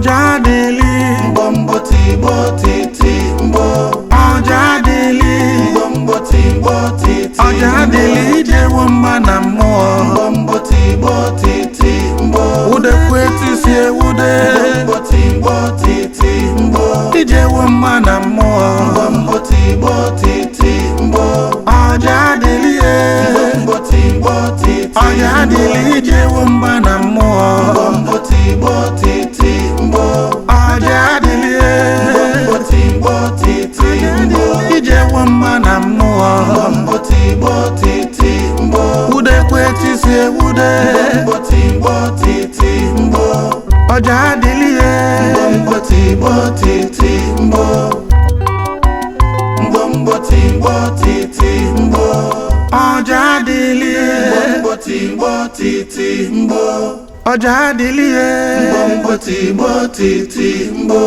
Ọjadịlị, Mbọmbọ tigbo titi mbọ. Ọjadịlị, Mbọmbọ tigbo titi. Ọjadịlị ijewo mma na mmụọ. Mbọmbọ tigbo titi mbọ. Udekwe tisi ewude, Mbọmbọ tigbo titi mbọ. ijewo mma na mmụọ. Mbọmbọ tigbo titi mbọ. Ọjadịlị e, Mbọmbọ tigbo titi. Ọjadịlị ijewo mma na mmụọ. Mbọmbọ tigbo titi mbọ. Ọjadịlị e, Mbọmbọ tigbo titi mbọ. ijewo mma na mmụọ. Mbọmbọ tigbo titi mbọ. Udekwe tisi ewude, Mbọmbọ tigbo titi mbọ. Ọjadịlị e. Mbọmbọ tigbo titi mbọ. Mbọmbọ tigbo titi mbọ. Ọjadịlị e, Mbọmbọ tigbo titi mbọ. Ọjadịlị e. Mbọmbọ tigbo titi mbọ.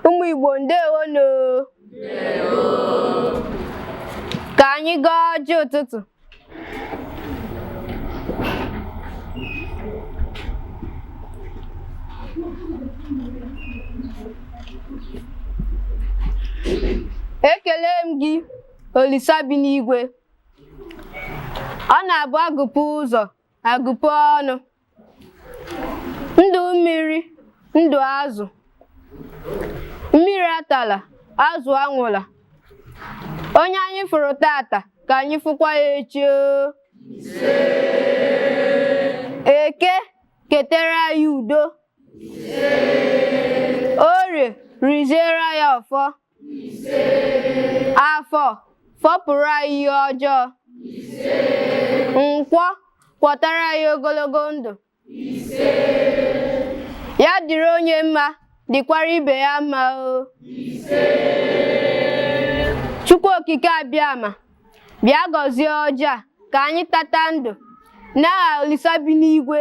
Ụmụ Igbo, ndewonu. Ka anyị gọọ ọjị ụtụtụ. Ekele m gị, Olisa bi n'igwe. Ọ na-abụ agụpụ ụzọ agụpụ ọnụ. Ndụ mmiri, ndụ azụ. Mmiri atala, azụ anwụla. Onye anyị fụrụ tata ka anyị fụkwa ya echi oo. Eke ketere anyị udo. Orie riziere anyị ọfọ. Afọ fọpụrụ anyị ihe ọjọọ. Nkwọ kwọtara anyị ogologo ndụ. Ya dịrị onye mma, dịkwara ibe ya mma o. Chukwu Okike Abịama, bịa gọzie ọjị a ka anyị tata ndụ n'aha Olisa bi n'igwe.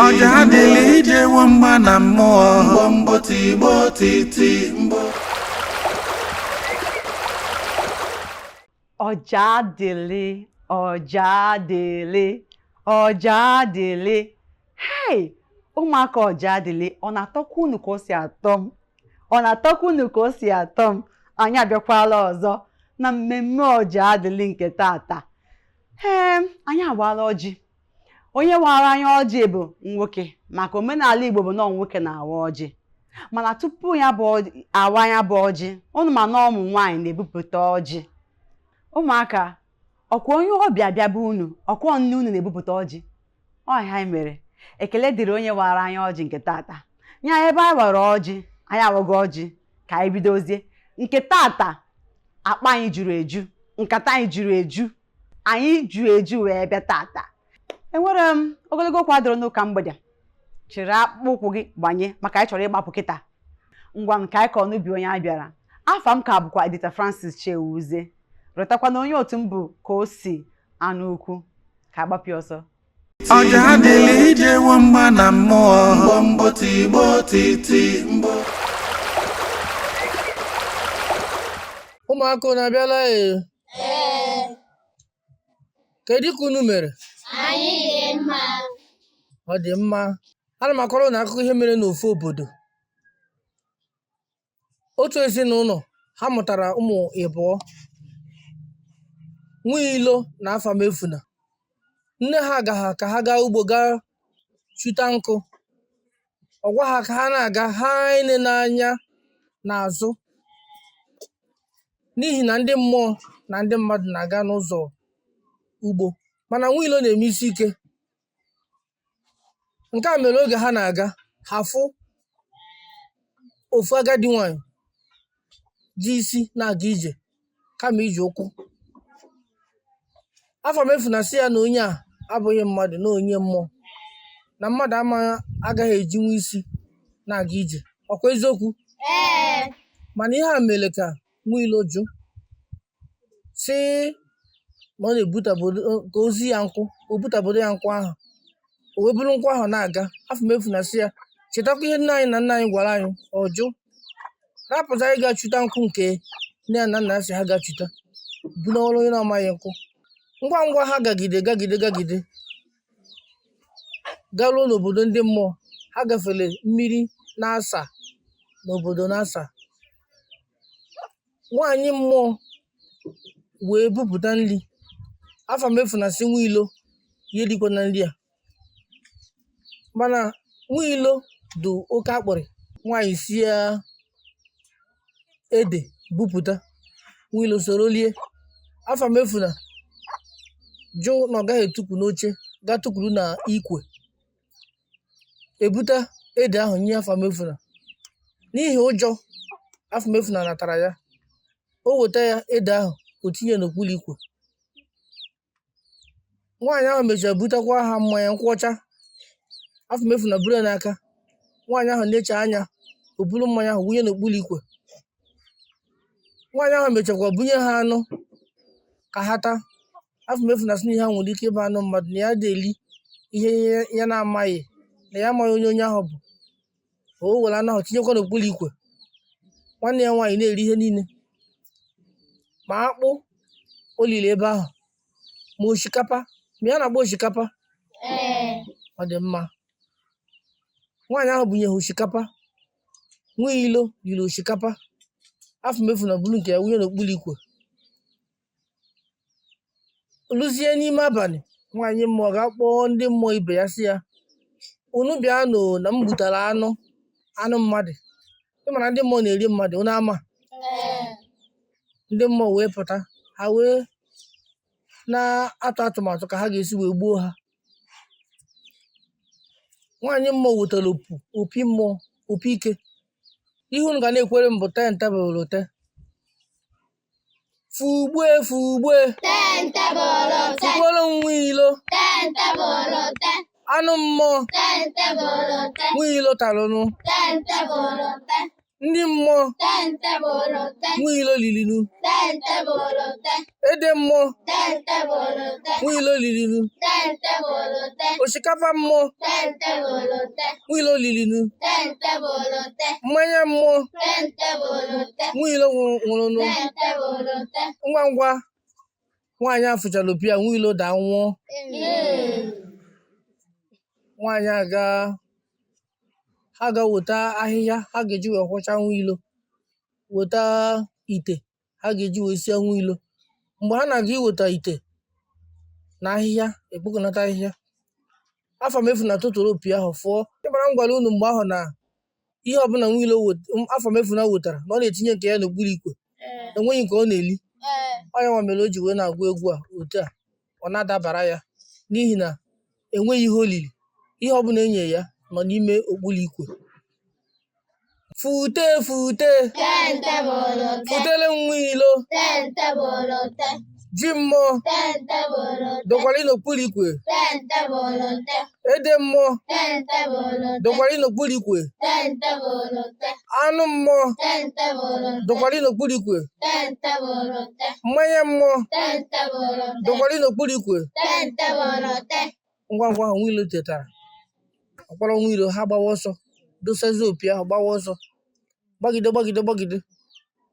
Ọjadịlị ijewo mma na mmụọ. Mbọmbọ tigbo titi mbọ. Ọjadịlị, ọjadịlị, ọjadịlị. Hei, ụmụaka ọjadịlị, ọ na-atọkwa unu ka o si atọ m? Ọ na-atọkwa unu ka o si atọ m? Anyị abịakwala ọzọ na mmemme ọjadịlị nke tata. Ee, anyị awaala ọjị. Onye wara anyị ọjị bụ nwoke, maka omenala Igbo bụ na ọ nwoke na-awa ọjị. Mana tupu ya bụ awa ya bụ ọjị, unu ma na ụmụ nwaanyị na-ebupụta ọjị. Ụmụaka, ọkwa onye ọbịa bịa be unu, ọkwa nne unu na-ebupụta ọjị. Ọ ihe anyị mere. Ekele dịrị onye wara anyị ọjị nke tata. Nya ebe anyị wara ọjị, anyị awago ọjị ka anyị bidozie. Nke tata, akpa anyị juru eju, nkata anyị juru eju, anyị ju eju wee bịa tata. Enwere m ogologo okwu adịrọ n'ụka mgbede. Chịrị akpụkpọ ụkwụ gị gbanye maka anyị chọrọ ịgbapụ kịta. Ngwa nke anyị kọọ n'ubi onye a bịara. Afa m ka bụkwa Edita Francis Chewuzie. Rịọtakwa na onye otu m bụ ka o si anụ ukwu ka agbapụ ọsọ. Ọjadịlị ijewo mma na mmụọ. Mbọmbọ tigbo titi mbọ. Ụmụaka, unu abịala ee? Kedu ka unu mere? Anyị dị mma. Ọ dị mma. Ana m akọrọ unu akụkọ ihe mere n'ofu obodo. Otu ezinụlọ ha mụtara ụmụ ịbụọ, Nwailo na Afamefuna. Nne ha gaha ka ha gaa ugbo gaa chụta nkụ. Ọ gwa ha ka ha na-aga ha ene n'anya n'azụ, n'ihi na ndị mmụọ na ndị mmadụ na-aga n'ụzọ ugbo. Mana Nwailo na-eme isi ike. Nke a mere oge ha na-aga, ha fụ ofu agadi nwanyị ji isi na-aga ije kama iji ụkwụ. Afamefuna sị ya na onye a abụghị mmadụ, na onye mmụọ, na mmadụ ama agaghị ejinwu isi na-aga ije. Ọkwa eziokwu? Ee. Mana ihe a mere ka Nwilo jụ sị na ọ na-ebutabodo ka ozi ya nkwụ, o butabodo ya nkwụ ahụ, o wee buru nkwụ ahụ na-aga. Afụmefuna sị ya chetakwa ihe nne anyị na nna anyị gwara anyị. Ọ jụ, rapụta ịga chụta nkwụ nke nne ya na nna ya si ha ga chụta, bunawara onye na-amaghị nkwụ. Ngwa ngwa ha gagide gagide gagide garuo n'obodo ndị mmụọ, ha gafere mmiri na-asa n'obodo na-asa. Nwaanyị mmụọ wee bupụta nri. Afamefuna sị Nwilo ya erikwana nri a, mana Nwilo dị oke akpịrị. Nwaanyị sie ya ede bupụta, Nwilo soro lie. Afamefuna jụ na ọ gaghị etukwu n'oche, gaa tukwuru na ikwe. Ebuta ede ahụ nye Afamefuna. N'ihi ụjọ Afamefuna natara ya, o weta ya ede ahụ, o tinye n'okpuru ikwe. Nwaanyị ahụ mechara butakwa ha mmanya nkwụ ọcha. Afamefuna buru ya n'aka. Nwaanyị ahụ na-eche anya, o buru mmanya ahụ wunye n'okpuru ikwe. Nwaanyị ahụ mechakwa bunye ha anụ ka ha taa. Afamefuna sị na ihe ha nwere ike ịbụ anụ mmadụ, na ya dị eli ihe ya na-amaghị, na ya amaghị onye onye ahụ bụ. O were anụ ahụ tinyekwa n'okpuru ikwe. Nwanne ya nwaanyị na-eri ihe niile, ma akpụ o liri ebe ahụ, ma osikapa, ma ya na-agba osikapa. Ee. Ọ dị mma. Nwaanyị ahụ bunye ha osikapa. Nwilo riri osikapa. Afamefuna buru nke ya wunye n'okpuru ikwe. Lụzie n'ime abalị, nwaanyị mmụọ ga-akpọọ ndị mmụọ ibe ya sị ya, unu bịanụ na m gbutere anụ, anụ mmadụ. Ị mara ndị mmụọ na-eri mmadụ, unu ama? Ee. Ndị mmụọ wee pụta, ha wee na-atụ atụmatụ ka ha ga-esi wee gbuo ha. Nwaanyị mmụọ wetara opi mmụọ, opi ike. Ihe unu ga na-ekwere m bụ ten tebụl te. Fugbue fugbue. Ten tebụl te. Fugbuoro m Nwilo. Ten tebụl te. Anụ mmụọ. Ten tebụl te. Nwilo tarụnụ. Ten tebụl te. Ndị mmụọ. Ten tebụl te. Nwilo lirinu. Ten tebụl te. Ede mmụọ. Ten tebụl te. Nwilo lirinu. Ten tebụl te. Osikapa mmụọ. Ten tebụl te. Nwilo lirinu. Ten tebụl te. Mmanya mmụọ. Ten tebụl te. Nwilo nwụrụnụ. Ten tebụl te. Ngwa ngwa nwaanyị a fụchara opi a, Nwilo daa nwụọ. Nwaanyị aga ha ga weta ahịhịa ha ga-eji wee kwọcha Nwilo, weta ite ha ga-eji wee sie Nwilo. Mgbe ha na-aga iweta ite na ahịhịa, ekpokọnata ahịhịa, Afamefuna tụtụrụ opi ahụ fụọ. Ịmara m gwara unu mgbe ahụ na ihe ọbụla Nwilo Afamefuna wetara na ọ na-etinye nke ya n'okpuru ikwe, enweghị nke ọ na-eli. Ọ ya nwa mere o ji wee na-agụ egwu a otu a, ọ na-adabara ya, n'ihi na enweghị ihe o liri. Ihe ọbụla e nye ya nọ n'ime okpuru ikwe. Fute fute. Ten tebụl te. Futere m Nwilo. Ten tebụl te. Ji mmụọ. Ten tebụl te. Dọkwara n'okpuru ikwe. Ten tebụl te. Ede mmụọ. Ten tebụl te. Dọkwara n'okpuru ikwe. Ten tebụl te. Anụ mmụọ. Ten tebụl te. Dọkwara n'okpuru ikwe. Ten tebụl te. Mmanya mmụọ. Ten tebụl te. Dọkwara n'okpuru ikwe. Ten tebụl te. Ngwa ngwa ahụ Nwilo tetara, ọkpọrọ Nwilo, ha gbawa ọsọ, dosazie opi ahụ, gbawa ọsọ, gbagide gbagide gbagide.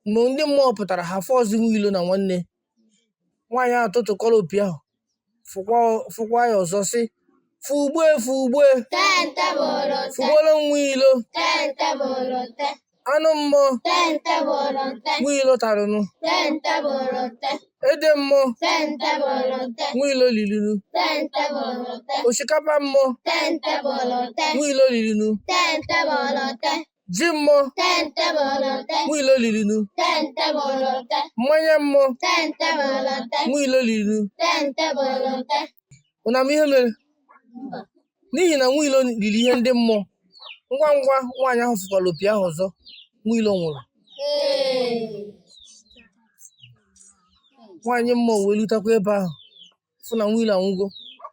Mgbe ndị mmụọ pụtara, ha fọzi Nwilo na nwanne nwaanyị ahụ tụtụkọrọ opi ahụ, fụkwa ya ọzọ sị, fugbue fugbue. Ten tebụl te. Fugbuoro Nwilo. Ten tebụl te. Anụ mmụọ. Ten tebụl te. Nwilo tarụnụ. Ten tebụl te. Ede mmụọ. Ten tebụl te. Nwilo lirinu. Ten tebụl te. Osikapa mmụọ. Ten tebụl te. Nwilo lirinu. Ten tebụl te. Ji mmụọ. Ten tebụl te. Nwilo lirinu. Ten tebụl te. Mmanya mmụọ. Ten tebụl te. Nwilo lirinu. Ten tebụl te. Unu ama ihe mere? N'ihi na Nwilo riri ihe ndị mmụọ. Ngwa ngwa nwaanyị ahụ fụkwara opi ahụ ọzọ, Nwilo nwụrụ. Nwaanyị mmụọ wee lutakwa ebe ahụ, fụ na Nwilo anwụgo.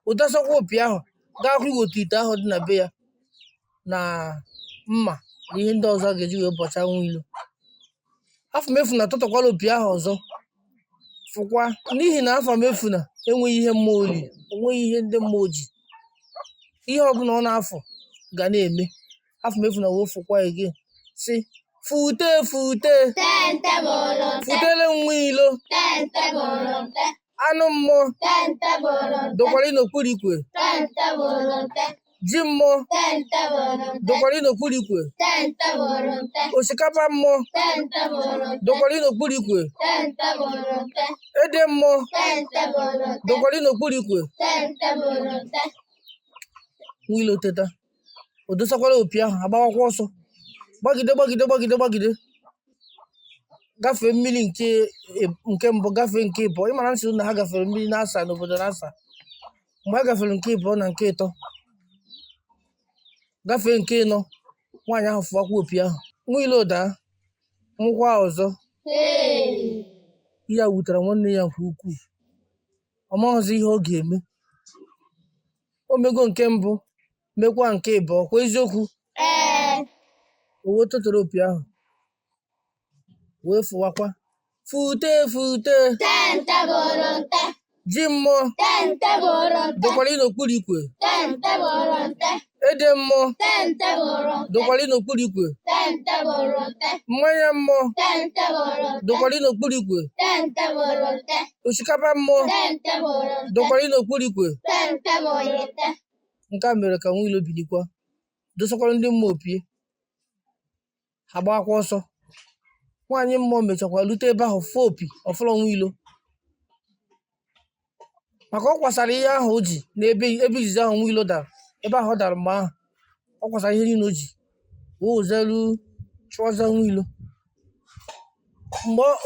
O dasakwa opi ahụ, gaakwa iweta ite ahụ dị na be ya na mma. Na ihe ndị ọzọ a ga-eji wee bọcha Nwilo. Afụmefuna tụtụkwara opi ahụ ọzọ fụkwa, n'ihi na Afụmefuna enweghị ihe mmụọ riri, onweghị ihe ndị mmụọ ji, ihe ọbụla ọ na-afụ ga na-eme. Afụmefuna wee fụkwa again, sị fute fute Tente bụrụ nte. futele Nwilo Tente bụrụ nte. anụ mmụọ Tente bụrụ nte. dokwara n'okpuru ikwe, Tente bụrụ nte. ji mmụọ Tente bụrụ nte. dokwara n'okpuru ikwe, Tente bụrụ nte. osikapa mmụọ Tente bụrụ nte. dokwara n'okpuru ikwe, Tente bụrụ nte. ede mmụọ Tente bụrụ nte. dokwara n'okpuru ikwe. Tente bụrụ nte. Nwilo teta, o dosakwara opi ahụ, agbawakwa ọsọ, gbagide gbagide gbagide gbagide, gafee mmiri nke mbụ, gafee nke ịbụọ. Ịmara nsị na ha gafere mmiri na-asa n'obodo na-asa. Mgbe ha gafere nke ịbụọ na nke ịtọ, gafee nke ịnọ, nwaanyị ahụ fụwakwa opi ahụ. Nwilo daa, nwụkwa ọzọ. Hey! Ihe a wutere nwanne ya nke ukwuu. Ọ maghịzi ihe ọ ga-eme. O mego nke mbụ, mekwa nke ịbụọ, kwa eziokwu. Ee. O wee tụtụrụ opi ahụ wee fụwakwa, fute fute Tente bụrụ nte. ji mmụọ Tente bụrụ nte. dokwara n'okpuru ikwe, Tente bụrụ nte. ede mmụọ Tente bụrụ nte. dokwara n'okpuru ikwe, Tente bụrụ nte. mmanya mmụọ Tente bụrụ nte. dokwara n'okpuru ikwe, Tente bụrụ nte. osikapa mmụọ Tente bụrụ nte. dokwara n'okpuru ikwe. Tente bụrụ nte. Nke a mere ka Nwilo bilikwa, dosakwara ndị mmụọ opie, ha gbakwa ọsọ. Nwaanyị mmụọ mechakwa rute ebe ahụ, fụọ opi ọfụlọ Nwilo, maka ọ kwasara ihe ahụ o ji n'ebe ebe izizi ahụ Nwilo dara, ebe ahụ ọ dara mgbe ahụ, ọ kwasara ihe niile o ji wee wezelu chụọza Nwilo.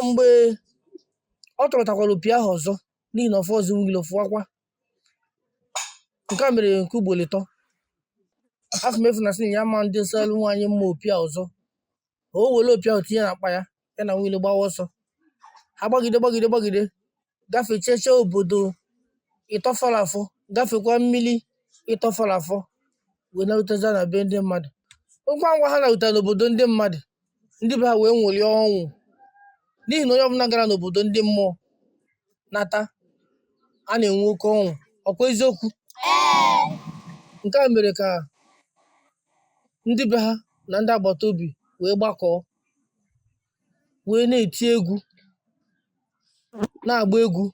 Mgbe ọ tọrọtakwara opi ahụ ọzọ, n'ihi na ọfọzi Nwilo fụwakwa. Nke a mere nke ugboro ịtọ. Afụmefuna sị na ya ma ndị selụ nwaanyị mma opi a ọzọ. O were opi ahụ tinye n'akpa ya, ya na Nwilo gbawa ọsọ. Ha gbagide gbagide gbagide, gafechacha obodo ịtọ fọrọ afọ, gafekwa mmiri ịtọ fọrọ afọ, wee naruteza na be ndị mmadụ. Ngwa ngwa ha narutere n'obodo ndị mmadụ, ndị be ha wee ṅụrịa ọnwụ, n'ihi na onye ọbụla gara n'obodo ndị mmụọ nata, a na-enwe oke ọnwụ. Ọkwa eziokwu? Ee. Nke a mere ka ndị be ha na ndị agbata obi wee gbakọọ, wee na-eti egwu, na-agba egwu.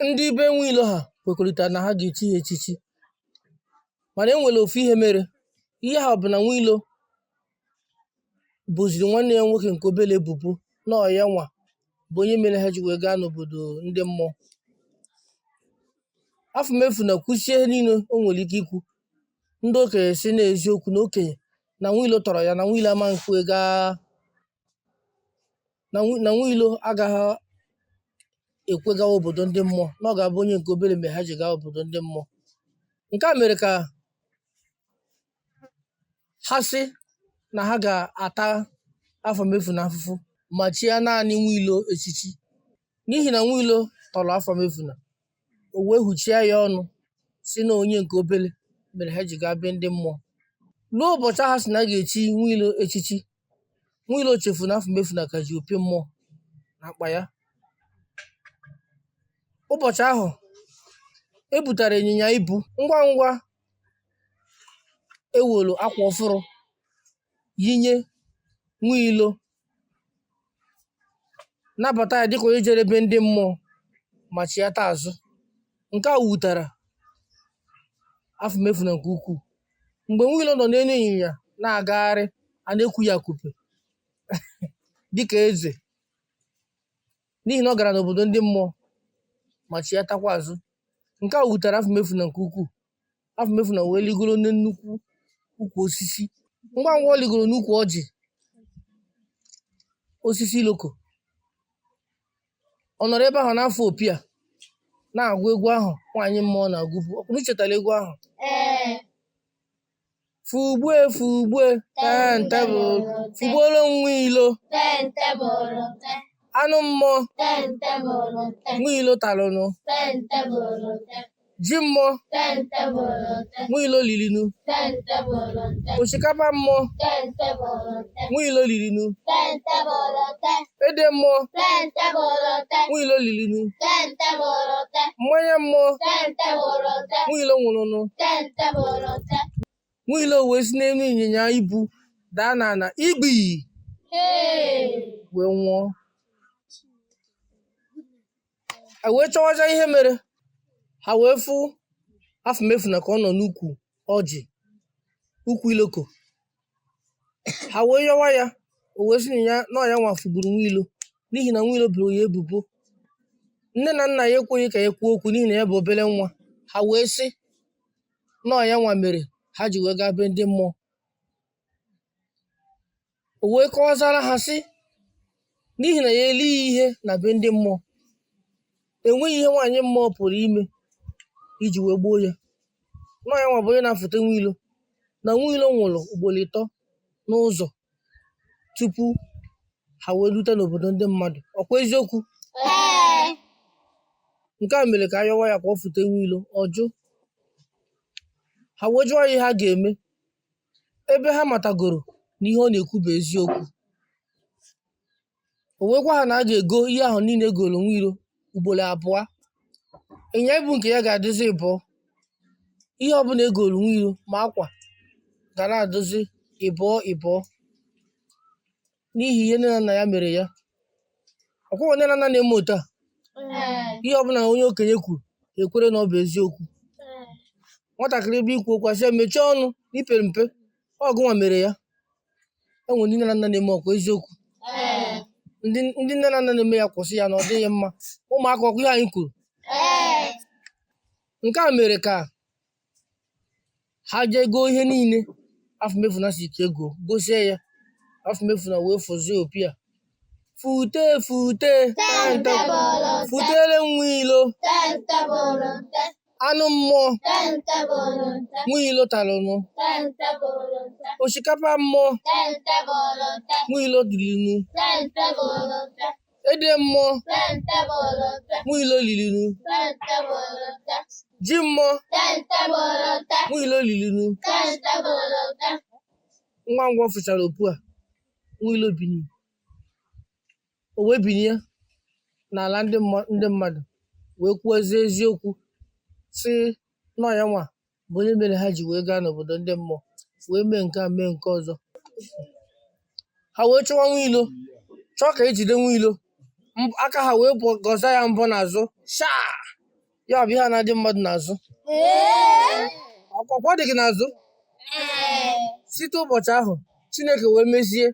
Ndị be Nwilo ha kwekọrịtara na ha ga-echi ha echichi, mana e nwere ofu ihe mere. Ihe ahụ bụ na Nwilo boziri nwanne ya nwoke nke obere ebubo na ọ ya nwa bụ onye mere ha ji wee gaa n'obodo ndị mmụọ. Afụmefuna kwusie ihe niile o nwere ike ikwu. Ndị okenye si na eziokwu na okenye na Nwilo tọrọ ya, na Nwilo ama nkwe gaa na Nwilo agaghị ekwe gawa obodo ndị mmụọ, na ọ ga-abụ onye nke obere mgbe ha ji gaa obodo ndị mmụọ. Nke a mere ka ha sị na ha ga-ata Afụmefuna afụfụ ma chie naanị Nwilo echichi, n'ihi na Nwilo tọrọ Afụmefuna. O wee huchie ya ọnụ, si na onye nke obere mere ha ji gaa be ndị mmụọ. Ruo ụbọchị ahụ sị na a ga-echi Nwilo echichi, Nwilo chefu na Afụmefuna ka ji opi mmụọ n'akpa ya. Ụbọchị ahụ e butere ịnyịnya ibu, ngwa ngwa e welu akwa ọfụrụ yinye Nwilo, nabata ya dịka onye jere be ndị mmụọ ma chiata azụ. Nke a wutere Afụmefuna nke ukwuu. Mgbe Nwilo nọ n'elu ịnyịnya na-agagharị, a na-ekwu ya akupe dịka eze, n'ihi na ọ gara n'obodo ndị mmụọ ma chiatakwa azụ. Nke a wutere Afụmefuna nke ukwuu. Afụmefuna wee ligoro na nnukwu ukwu osisi. Ngwa ngwa ọ ligoro n'ukwu ọjị osisi iloko, ọ nọrọ ebe ahụ n'afọ opi a na-agụ egwu ahụ nwaanyị mmụọ na-agụbu. Ọkwa unu chetara egwu ahụ? Ee. Fugbue fugbue tentebụl, fugbuoro Nwilo Tente bụrụ nte. anụ mmụọ Tente bụrụ nte. Nwilo talụnụ Tente bụrụ nte. Ji mmụọ Nwilo lirinu. Osikapa mmụọ Nwilo lirinu. Ede mmụọ Nwilo lirinu. Mmanya mmụọ Nwilo ṅụrụnụ. Nwilo wee si n'elu ịnyịnya ibu daa n'ala igbi wee nwụọ. E wee chọwazie ihe mere. Ha wee fụ Afụmefuna ka ọ nọ n'ukwu ọjị, ukwu iloko. Ha wee yọwa ya, o wee sị na ya na ọ ya nwa fụgburu Nwilo n'ihi na Nwilo boro ya ebubo. Nne na nna ya ekweghị ka ya kwuo okwu n'ihi na ya bụ obere nwa. Ha wee sị na ọ ya nwa mere ha ji wee gaa be ndị mmụọ. O wee kọwazara ha sị n'ihi na ya elighị ihe na be ndị mmụọ, enweghị ihe nwaanyị mmụọ pụrụ ime iji wee gbuo ya. Na ọ ya nwa bụ onye na-afụte Nwilo, na Nwilo nwụrụ ugboro ịtọ n'ụzọ tupu ha wee rute n'obodo ndị mmadụ. Ọkwa eziokwu? Ee. Nke a mere ka a yọwa ya ka ọ fute Nwilo, ọ jụ. Ha wee jụọ ya ihe ha ga-eme ebe ha matagoro na ihe ọ na-ekwu bụ eziokwu. O wee gwa ha na a ga-ego ihe ahụ niile e goro Nwilo ugboro abụọ. Ịnyịnya ibu nke ya ga-adịzi ịbụọ. Ihe ọbụla e goro Nwilo ma akwa ga na-adịzi ịbụọ ịbụọ n'ihi ihe nne na nna ya mere ya. Ọkwa nne na nna na-eme otu a, ihe ọbụla onye okenye kwuru ekwere na ọ bụ eziokwu. Nwatakịrị bịa ikwu okwu asị ya mechie ọnụ na i pere mpe, ọ gịnwa mere ya. E nwere ndị nne na nna na-eme ọkwa eziokwu. Ndị ndị nne na nna na-eme ya kwụsị ya na ọ dịghị mma. Ụmụaka ọkwa ihe anyị kwuru. Nke a mere ka ha jee goo ihe niile Afụmefuna si ka ego gosie ya. Afụmefuna wee fụzie opi a. Fute fute tente futere Nwilo anụ mmụọ Nwilo talụnụ osikapa mmụọ Nwilo lirinu ede mmụọ Nwilo lirinu ji mmụọ Nwilo lirinu. Ngwa ngwa ọ fụchara opu a, Nwilo bini, o wee binie n'ala ndị mmadụ wee kwuozie eziokwu sị na ọ ya nwa bụ onye mere ha ji wee gaa n'obodo ndị mmụọ wee mee nke a mee nke ọzọ. Ha wee chọwa Nwilo, chọọ ka ejide Nwilo, aka ha wee gọza ya mbọ n'azụ shaa, ya bụ ihe a na-adị mmadụ n'azụ. Ọkwa dị gị n'azụ. Site ụbọchị ahụ Chineke wee mezie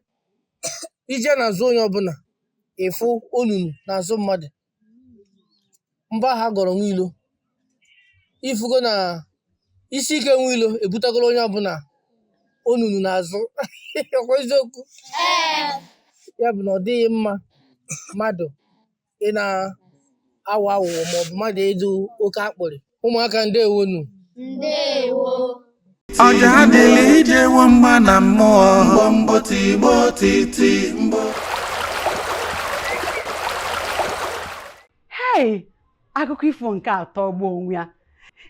ije n'azụ onye ọbụla ịfụ onunu n'azụ mmadụ. Mbọ ahụ a gọrọ Nwilo, ifugo na isi ike Nwilo ebutagoro onye ọbụla onunu n'azụ. Ọkwa eziokwu? Ya bụ na ọ dịghị mma mmadụ ị na-aghọ aghụghọ maọbụ mmadụ ịdụ oke akpịrị. Ụmụaka ndewonu. Ndewo. Ọja adịla ijewo mgba na mmụọ. Mgbomgbo tigbo titi mgbo. Hei, akụkọ ifo nke a tọgbuo onwe ya.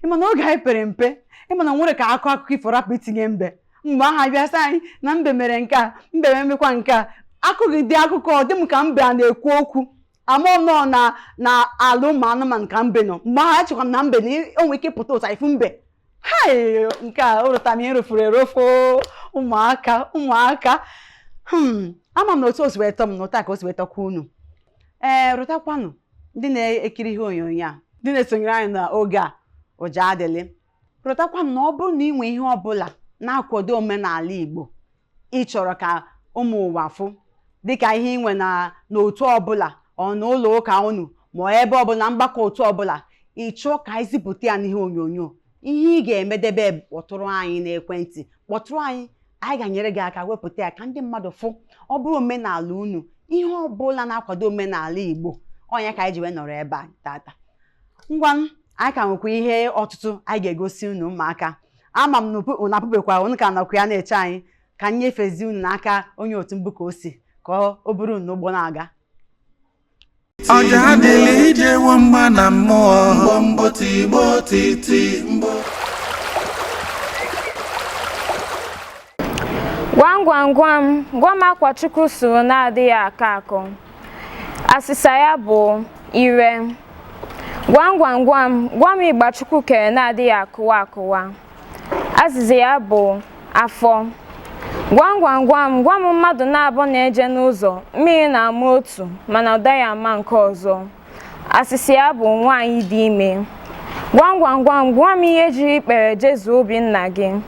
Ịma na oge anyị pere mpe, ịma na nwere ka akọ akụkọ ifo rapụ itinye mbe. Mgbe ahụ abịa sị anyị na mbe mere nke a, mbe emekwa nke a. Akụgide akụkọ ọ dị m ka mbe a na-ekwu okwu. Ama m nọ na na ala ụmụ anụmanụ ka mbe nọ. Mgbe ahụ echekwa m na mbe na o nwere ike ịpụta ụta ifu mbe. Hei, nke a o rụta m ihe rofuru erofu. Ụmụaka, ụmụaka. Ama m na otu o si wee tọ m na otu a ka o si wee tọkwa unu. Ee, rụtakwanụ ndị na-ekiri ihe onyonyo a, ndị na-esonyere anyị n'oge a, ụja adịlị. Rụtakwanụ na ọ bụrụ na ị nwee ihe ọbụla na-akwado omenala Igbo ị chọrọ ka ụmụ ụwa fụ, dịka ihe ị nwe na n'otu ọbụla, ọ n'ụlọ ụka unu, ma ọ ebe ọbụla, mgbakọ otu ọbụla, ị chọọ ka anyị zipụta ya n'ihe onyonyo, ihe ị ga-emedebe kpọtụrụ anyị n'ekwentị, kpọtụrụ anyị, anyị ga-enyere gị aka wepụta ya ka ndị mmadụ fụ. Ọ bụrụ omenala unu, ihe ọbụla na-akwado omenala Igbo, ọ ya ka anyị ji wee nọrọ ebe a tata. Ngwa, anyị ka nwekwa ihe ọtụtụ anyị ga-egosi unu ụmụaka. Ama m na unu apụbekwa, unu ka nọkwa ya na-eche anyị ka m nyefezi unu n'aka onye otu mbụ ka o si ka o buru unu n'ụgbọ na-aga. Ọja adịla. ijewo mgba na mmụọ. Mgbomgbo tigbo titi mgbo. Gwam gwam gwam, gwa m akwa Chukwu sụrụ na-adịghị akọ akọ. Asịsa ya bụ ire. Gwam gwam gwam, gwa m ịgba Chukwu kere na-adịghị akụwa akụwa. Azịza ya bụ afọ. Gwam gwam gwam, gwa m mmadụ na-abụ na-eje n'ụzọ, mmiri na-ama otu mana ọ daghị ama nke ọzọ. Asịsa ya bụ nwaanyị dị ime. Gwam gwam gwam, gwa m ihe jiri ikpere jezuo obi nna gị.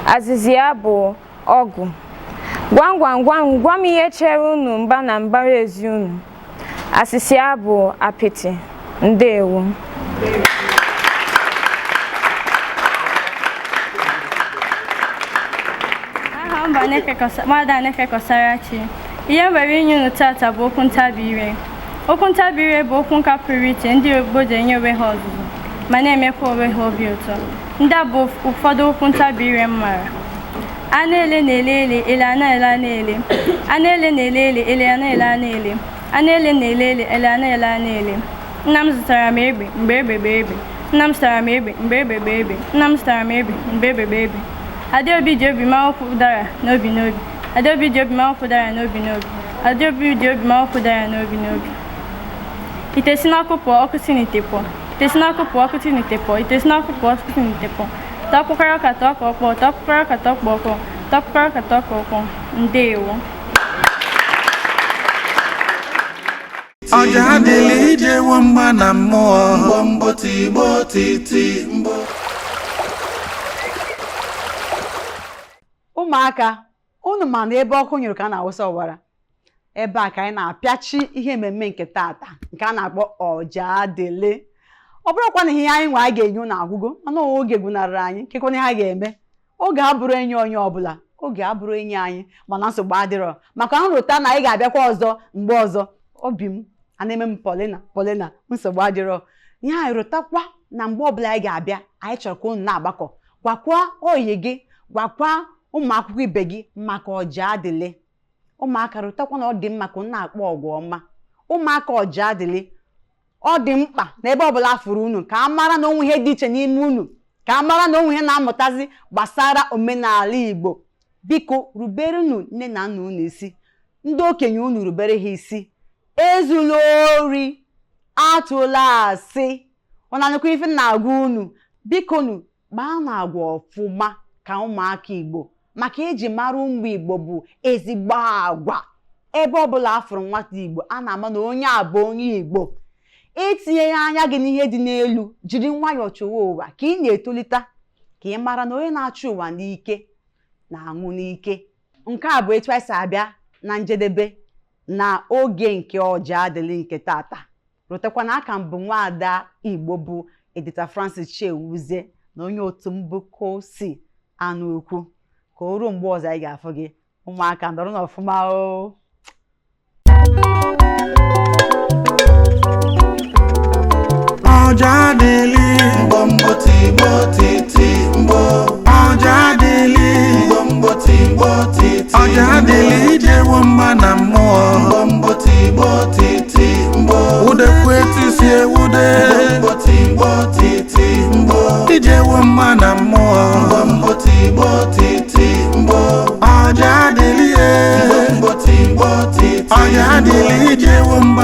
Azịza ya bụ ọgụ. Gwam gwam gwam, gwa m ihe chere unu mba na mbara ezi unu. Asịsa ya bụ apịtị. Ndewo. Aha m bụ Nwada Aneke Kọsarachi. Ihe m nwere inye unu tata bụ okwu ntabi ire. Okwu ntabi ire bụ okwu nka pụrụ iche ndị Igbo ji enye onwe ha ọzụzụ ma na-emekwa onwe ha obi ụtọ. Ndị a bụ ụfọdụ okwu ntabi ire m maara. A na-ele na-ele ele, ele a na-ele a na-ele. A na-ele na-ele ele, ele a na-ele a na-ele. A na-ele na-ele ele, ele a na-ele a na-ele. Nna m zụtara m egbe mgbe egbe gbe egbe. Nna m zụtara m egbe mgbe egbe gbe egbe. Nna m zụtara m egbe mgbe egbe gbe egbe. Adaobi ji obi maa ụkwụ dara n'obi n'obi. Adaobi ji obi maa ụkwụ dara n'obi n'obi. Adaobi ji obi maa ụkwụ dara n'obi n'obi. Ite si n'ọkụ pụọ, ọkụ si n'ite pụọ. Ite si n'ọkụ pụọ, ọkụ si n'ite pụọ. Ite si n'ọkụ pụọ, ọkụ si n'ite pụọ. Tọkpụkọrọ ka tọọ ka ọkpọọ, tọkpụkọrọ ka tọọ kpọọ ọkpọọ, tọkpụkọrọ ka tọọ ka ọkpọọ. Ndeewo. Ọja adịla ijewo mgba na mmụọ. Mgbomgbo tigbo titi mgbo. Ụmụaka, unu ma na ebe ọkụ nyụrụ ka a na-awụsa ọwara. Ebe a ka anyị na-apịachi ihe mmemme nke tata nke a na-akpọ Ọja Adịlị. Ọ bụrụkwa na ihe anyị nwe anyị ga-enye unu agwụgo, mana oge gwụnarịrị anyị, kekwana ihe a ga-eme. Oge abụrụ enyi onye ọbụla, oge abụrụ enyi anyị, mana nsogbu adịrọ maka nrụta na anyị ga-abịakwa ọzọ mgbe ọzọ. Obi m a na-eme m Paulina Paulina, nsogbu adịrọ. Ihe anyị rụtakwa na mgbe ọbụla anyị ga-abịa, anyị chọrọ ka unu na-agbakọ, gwakwa oyi gị, gwakwa ụmụ akwụkwọ ibe gị maka Ọja Adịlị. Ụmụaka, rụtakwa na ọ dị mma ka unu na-akpọ ọgwụ ọma. Ụmụaka Ọja Adịlị, ọ dị mkpa na ebe ọbụla fụrụ unu ka a mara na onwe ihe dị iche n'ime unu, ka a mara na onwe ihe na-amụtazi gbasara omenala Igbo. Biko rubere unu nne na nna unu isi, ndị okenye unu rubere ha isi, ezula ori, atụla asị, ọ na-anụkwa ife na-agwa unu. Biko nu gbaa na agwa ọfụma ka ụmụaka Igbo, maka eji mara ụmụ Igbo bụ ezigbo agwa. Ebe ọbụla afụrụ nwata Igbo, a na-ama na onye a bụ onye Igbo. Itinye anya gị n'ihe dị n'elu, jiri nwayọọ chọwa ụwa ka ị na-etolite, ka ị mara na onye na-achụ ụwa n'ike na-anwụ n'ike. Nke a bụ etu anyị si abịa na njedebe na oge nke Ọja Adịlị nke tata. Rụtakwa na aka mbụ nwaada Igbo bụ Edita Francis Chewuzie na onye otu mbụ Kosi Anụ Ukwu. Ka o ruo mgbe ọzọ anyị ga-afụ gị. Ụmụaka, nọrọ n'ọfụma o. Ọja adịlị. Mgbomgbo tigbo titi mgbo. Ọja adịlị. Mgbomgbo tigbo titi. Ọja adịlị ijewo mgba na mmụọ. Mgbomgbo tigbo titi mgbo. Udekwe etisi ewude. Mgbomgbo tigbo titi mgbo. Ijewo mgba na mmụọ. Mgbomgbo tigbo titi mgbo. Ọja adịlị e. Mgbomgbo tigbo titi. Ọja adịlị ijewo mgba